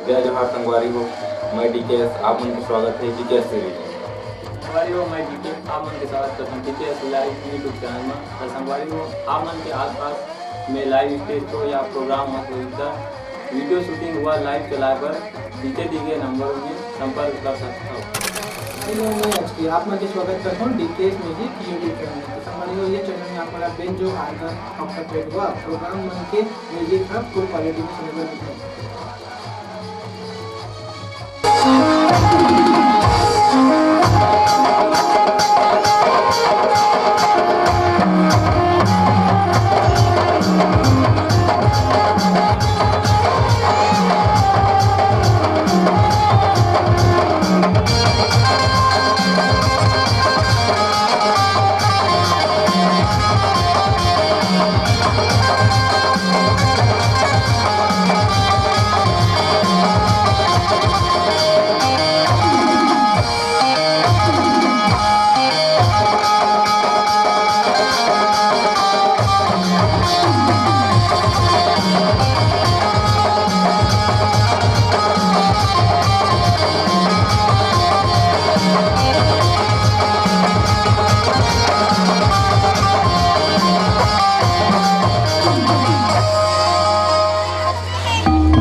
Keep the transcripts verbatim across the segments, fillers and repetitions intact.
जय जोहार संगवारी हो, मैं डीकेएस, आप मन के स्वागत हे डीकेएस सीरीज में। संगवारी हो, मैं डीकेएस, आप मन के स्वागत करथंव डीकेएस लाइव YouTube चैनल में। त संगवारी हो, आप मन के आसपास में लाइव स्टेज शो या प्रोग्राम हो तो इधर वीडियो शूटिंग व लाइव चलाए बर नीचे दिए गए नंबर में संपर्क कर सकथव। हेलो, मैं एचके, आप मन के स्वागत करथंव डीकेएस म्यूजिक YouTube चैनल में। त संगवारी हो, ये चैनल में आप मन ला बेंजो, ऑर्गन, ऑक्टेट व प्रोग्राम मन के म्यूजिक ह फुल क्वालिटी में सुने बर मिलही।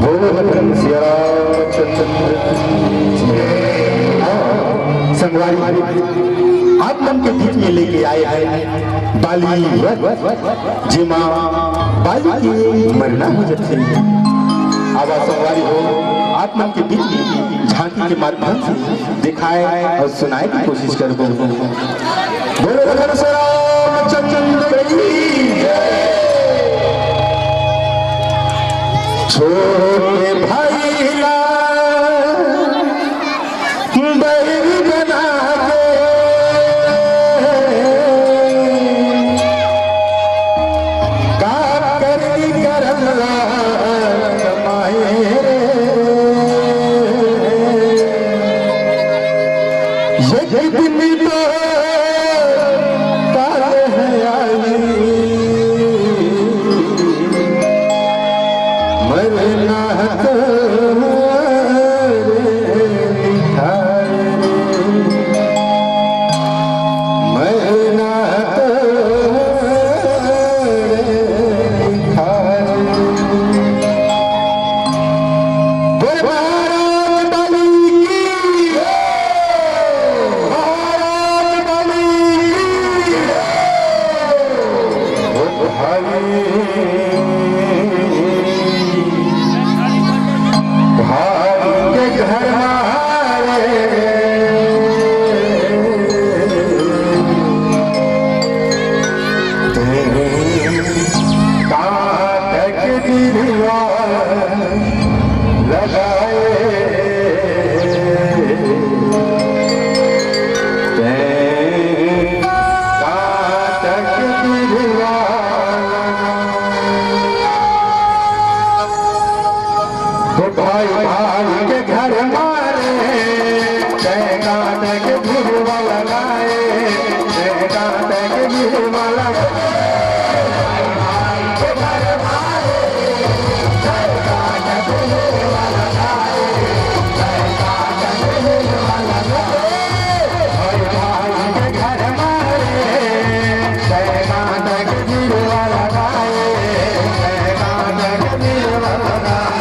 बोलो भगवान सिया रामचंद्र की जय। संगवारी, आप मन के बीच में लेके आए हैं बाली व्रत, जेमा बाली के मरना हो जाथे। अब संगवारी हो, आप मन के बीच में झांकी के माध्यम से दिखाए और सुनाए की कोशिश करबो। बोलो भगवान श्री रामचंद्र की जय। छोटे भाई ला बैरी बना के का करनी करम ला कमाए रे। एक दिन तो काल है आई, मरना तो रे लिखा रे, मरना तो रे लिखा रे। बोल भारत माता की जय। भारत माता की जय। ओ भाई, भाई के घर मारे तेरे कांटक दिलवा लगाए, तैं कांटक दिलवा लगाए। तो भाई भाई के घर मारे, तैं कांटक दिलवा लगाए, तैं कांटक दिलवा लगाए।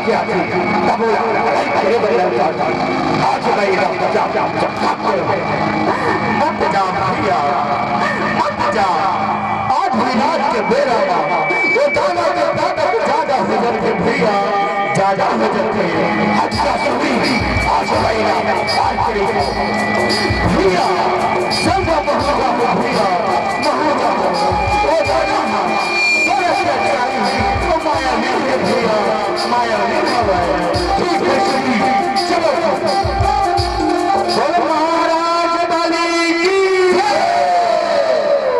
क्या थी? तब वो लड़ाई करे बदल जाती। आज मैं इधर जा, जा, जा, जा, मत जा भैया, मत जा। आज भी रात के बेरा मा, वो दादा के दादा के दादा हो जाते भैया, दादा हो जाते। आज का सुनी, आज मैं इधर, आज तेरे को। भैया, संग महूंगा भैया, महूंगा। वो दादा, बड़े अत्याचारी, वो माया नहीं है भैया। माया नहीं हवा है। ठीक है, सुनी, चलो। बोल महाराज बलि की,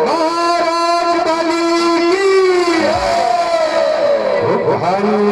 महाराज बलि की। ओ भाई।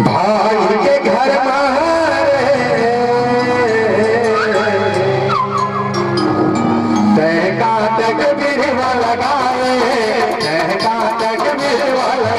भाई के घर मारे, तय का तकबीर वाला गाए, तय का तकबीर वाला।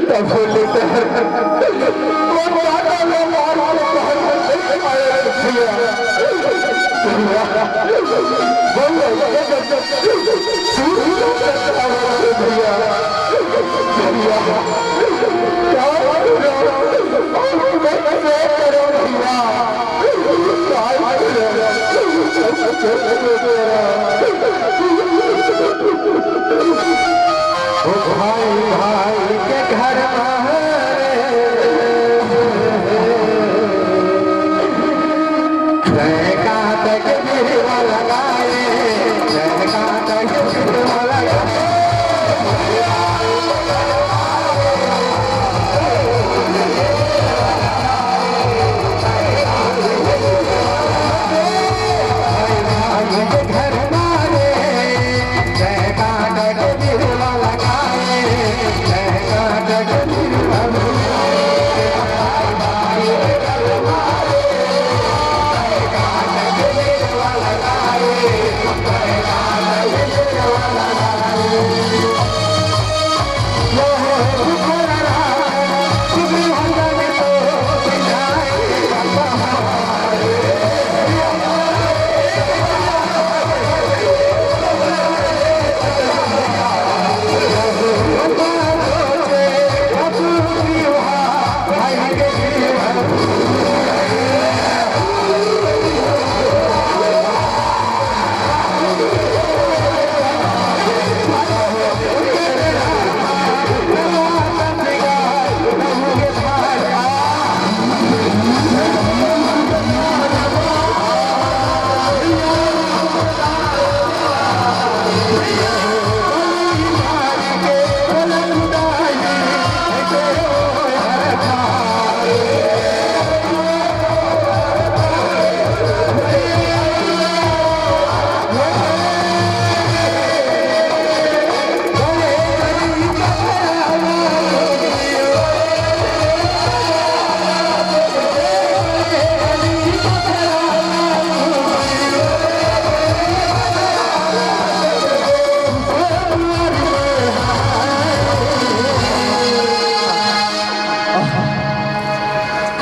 तब बोले, "वो जाता ना मार के बाहर नहीं आया भैया।" भैया, बोलो, भैया, भैया, भैया, क्या करो? क्या करो भैया? ओ भाई, भाई के घर में रे, जय का तकबीर वाला गाए, जय का तकबीर वाला गाए।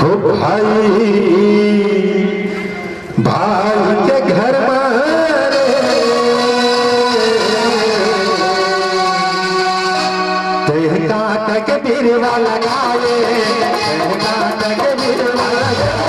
हो भाई, भाई के घर में रे, तेहका तकबीर वाला गाए, तेहका तकबीर वाला गाए।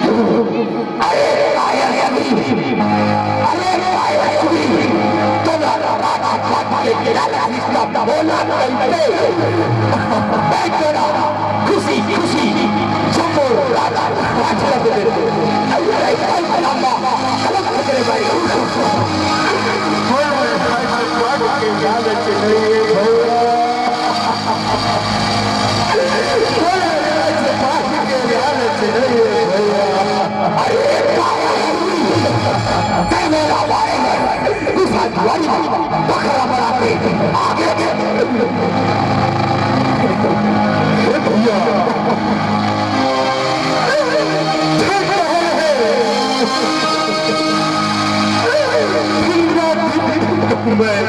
अरे पायल सुनी, अरे पायल सुनी, तो रात के गिरा लगी, बोला कैसे? बैठ जा, खुशी खुशी जंबो रात, रात लग गए। लंबा, गलत फकरे भाई। कोई भाई के लालच नहीं है भैया। कोई भाई के लालच नहीं है भैया। अरे, तै मेरा भाई है। दूसरा दुआरी में बकरा बना के आगे। हे भैया, ठीक कहे रहे। मैं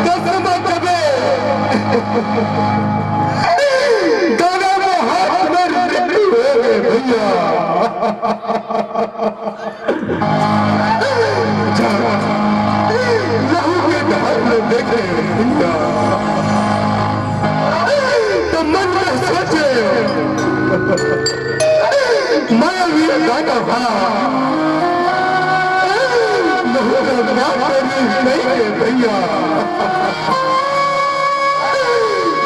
कसम जबे दोनों में हाथ में रखी हुए भैया। लहू के धार में देखे भैया, तो मन में सोचे, मैं भी गाना भा, लहू का क्या करी नहीं है भैया।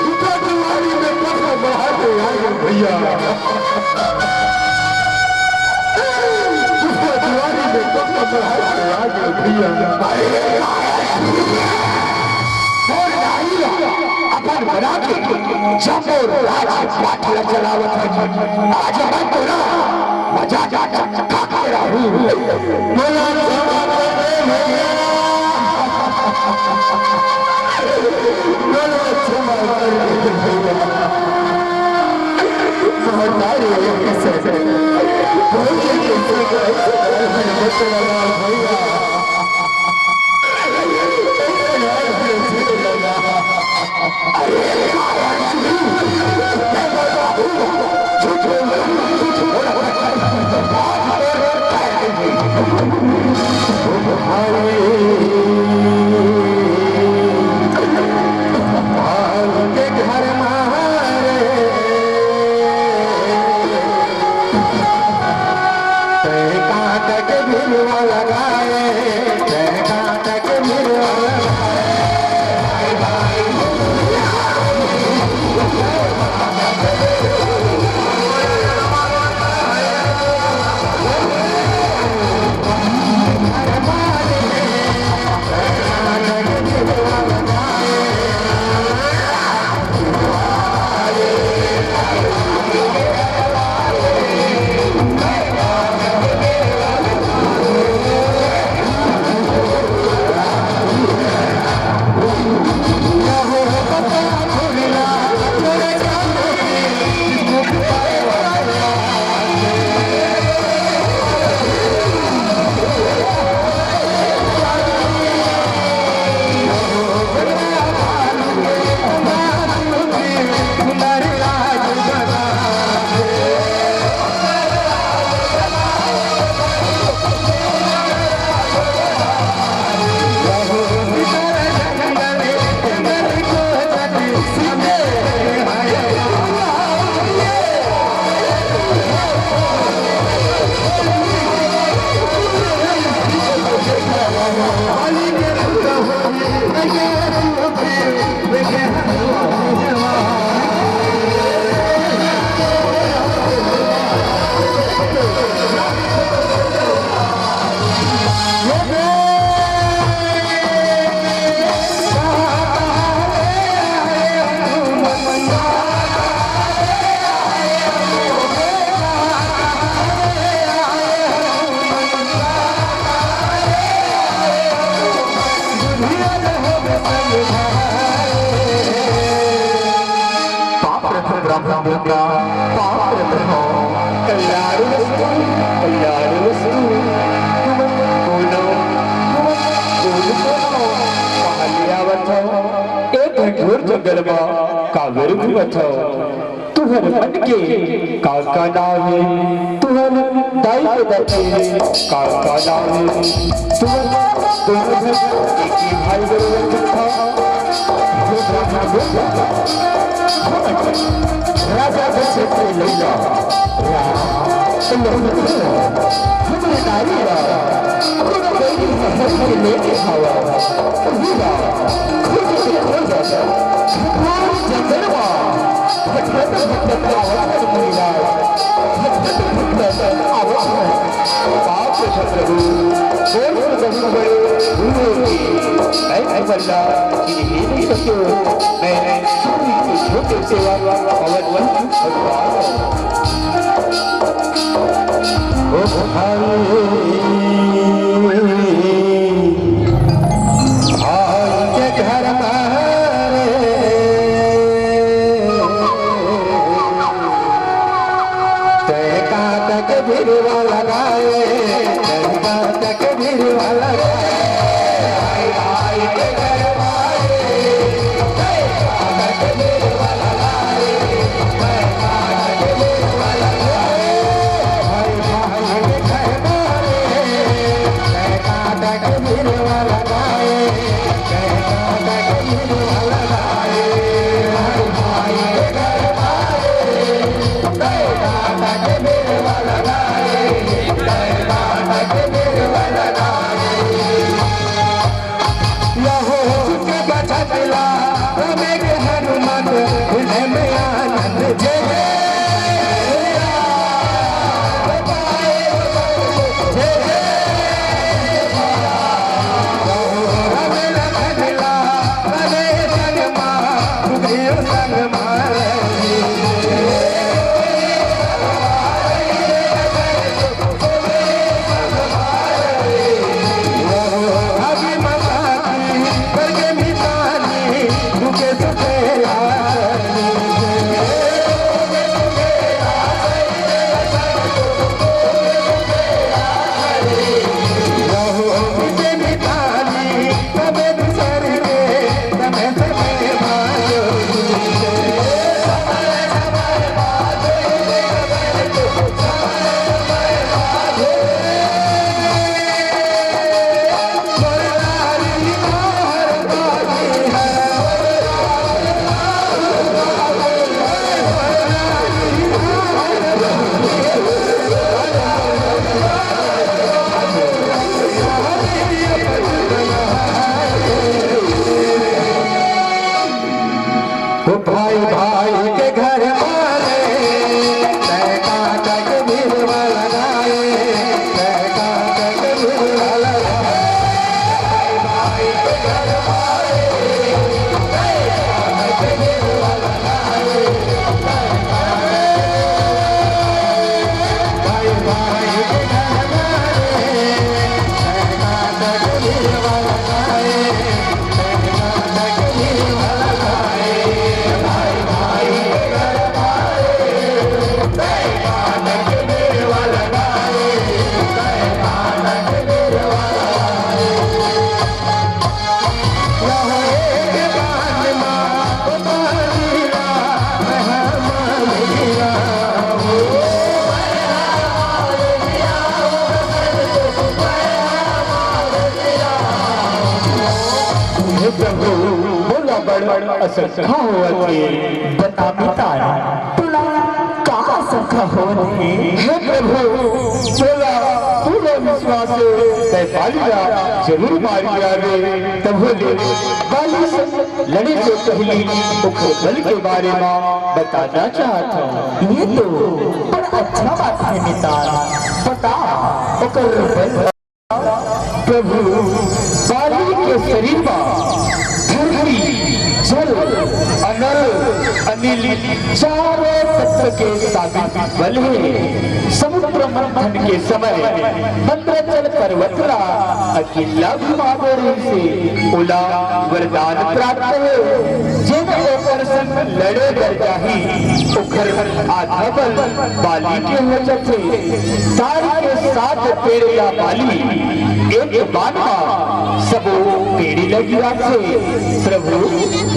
ऊपर दीवारी में पत्थर बढ़ा के आ गए भैया। ऊपर दीवारी में पत्थर बढ़ा के आ गए भैया। अरे, अपन बना के जब वो राज पाट चलावत है, आज हम तो ना मजा जा का के रहू। बोला क्षमा कर दे भैया। बोला क्षमा कर दे भैया। महतारी कैसे, भैया कैसे, कैसे मत लगा भैया। कैसे यार कैसे लगा। पाप रथ ब्रह्म देवता, पाप रथ हो। कल्याणमस्तु, कल्याणमस्तु। तुमन कोनो, तुमन कोनो कोनो कहानी आवत हो। एक घनघोर जंगल मा काबर घूमत हो। तुहर मन के का का नाव हे? तुहर दाई के ददा के का का नाव हे? तुहर दोनों झन एक ही भाई बरोबर दिखत हो। हे ब्रह्मा गुप्त, राजा दशरथ के लइका राम, हमरे नारी ला कोनो गैरी महल के लेके हवा, उही ला खोज के खो जाता। भगवान चंद्रमा, भटकत भटकत आवत है मुनिलाल, भटकत भटकत आवत है। बाप रे प्रभु, कौन से बहुत बड़े गुरु होंगे। मैं भला इन्हें नहीं सको, मैं छोटे सेवा पवन भगवान। ओ भाई, भाई के घर मारे, तय का तक भिड़वा लगाए, तय का तक भिड़वा लगाए। भाई, भाई के घर मारे, तय का तक भिड़वा लगाए। ओ भाई भाई के घर मारे, तय का तक भिड़वा लगाए, तय का तक भिड़वा लगाए। भाई भाई के घर मारे, तय का तक भिड़वा लगाए, तय का तक भाई भाई के घर मारे, तय का तक भिड़वा लगाए। हे प्रभु, मोला बड़ असंका होवत हे, बता मितान, तोला का असंका होवत हे? हे प्रभु, मोला पूरा विश्वास हे, तैं बाली ला जरूर मार गिराबे। तभो ले बाली से लड़े से पहिली ओकर बल के बारे म बताना चाहत हंव। ये तो बड़ अच्छा बात हे मितान, बता ओकर बल। प्रभु, बाली के शरीर म धरती, जल, अनल, अनिल, चारों तत्व के साबित बल हे। समुद्र मंथन के समय मंदराचल पर्वत ला अकेल्ला घुमाबे रहिसे, ओला वरदान प्राप्त हे। जेन ओकर संग लड़े बर जाही, ओकर आधा बल बाली के हो जाथे। तार के सात पेड़ ला बाली एक बाण म सबो पेड़ ल गिराथे। प्रभु,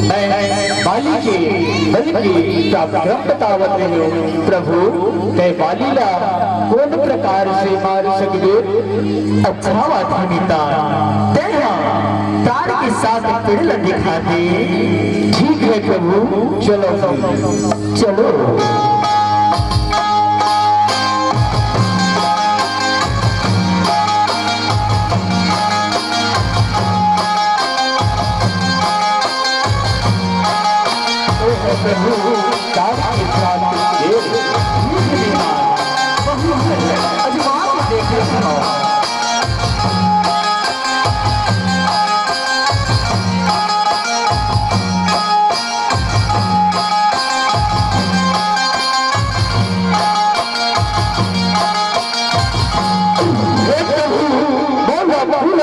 मैं बाली के बल के पराक्रम बतावत रहेंव। प्रभु, तैं बाली ला कोन प्रकार से मार सकबे? अच्छा बात हे मितान, तैं हा तार के सात पेड़ ला दिखा दे। ठीक हे प्रभु, चलो फिर। चलो।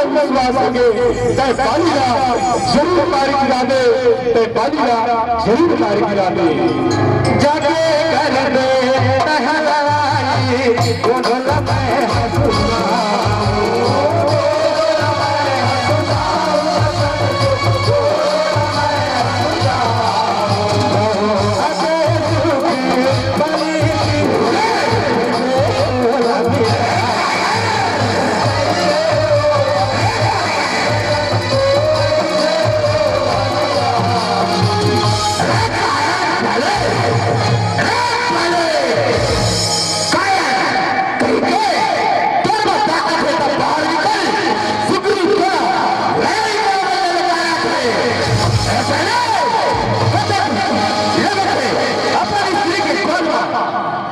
विश्वास के तय पाली ला जरूर तारीख ला दे, तय पाली ला जरूर तारीख ला दे। जाके कर दे टहलाई, बोल मैं हंसुआ।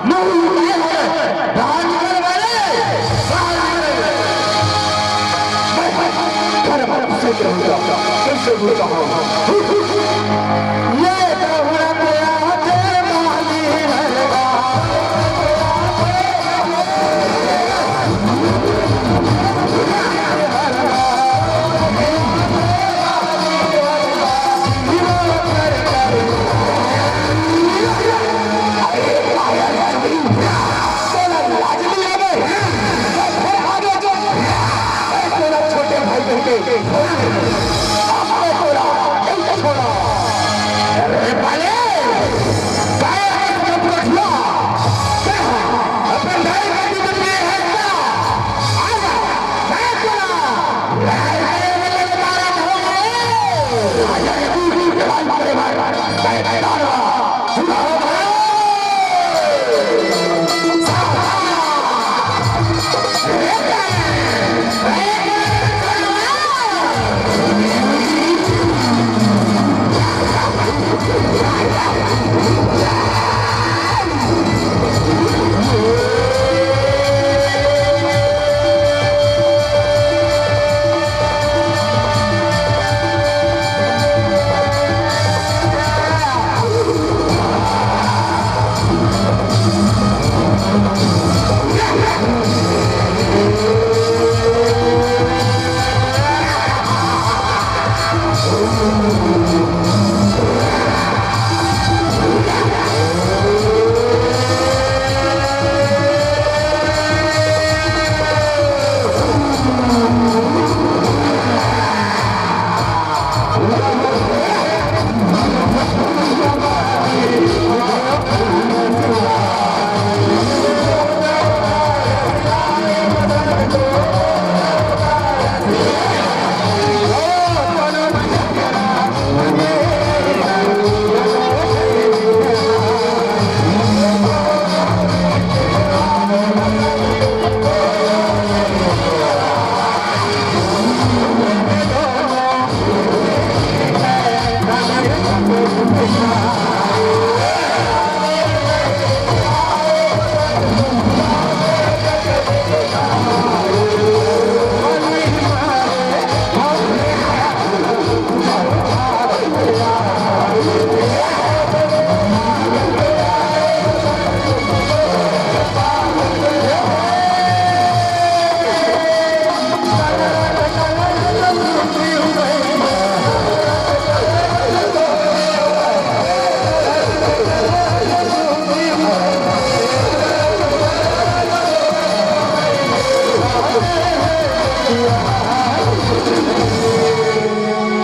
मुंह लुकाए हुए, बाहर निकल वाले, बाहर निकल। मैं, मैं, मैं, मैं कैसे रहूंगा? कैसे रहूंगा? ये तो बड़ा तेरा तेरे माली है। तोला लाज नहीं लगे? मैं फिर आगे जो, मैं तोला छोटे भाई बहन के छोड़ा नहीं। अब मैं तोला नहीं छोड़ा। अरे बाले, बाले, अब जब उठला, क्या? अपन भाई का भी तो ये है क्या? आजा, मैं तोला, मैं तोला मारा था। आजा, ये तू, मैं तोला।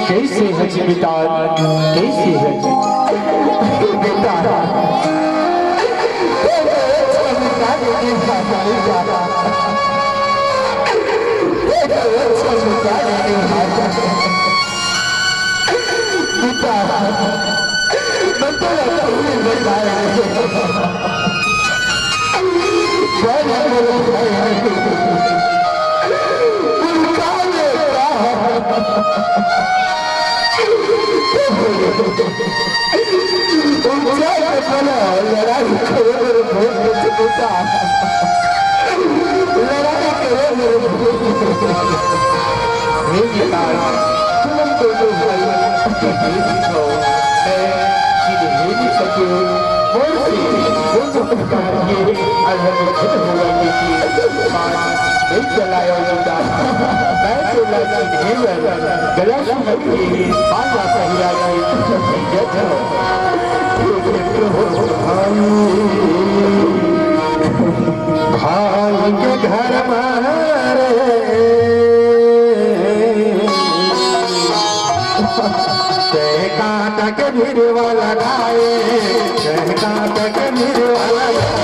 कैसे है जी बेटा, कैसे है जी? बेटा, बेटा, मैं तो लड़का हूँ, बेटा। लड़ाई करे बर बहुत कुछ होता। लड़ाई करे बर बहुत कुछ होता। हे विकास, तुम दोनों भाई के बीच हो, मैं जिन्हें नहीं सके, मोर से वो जो उपकार किए, आज हम खुद होगा, लेकिन आज नहीं चलाया होता। मैं तो गला सुनरी, माला पहिरा के जय हो। भाई के घर में रे, ते काट के भिड़वा लगाए, ते काट के भिड़वा लगाए।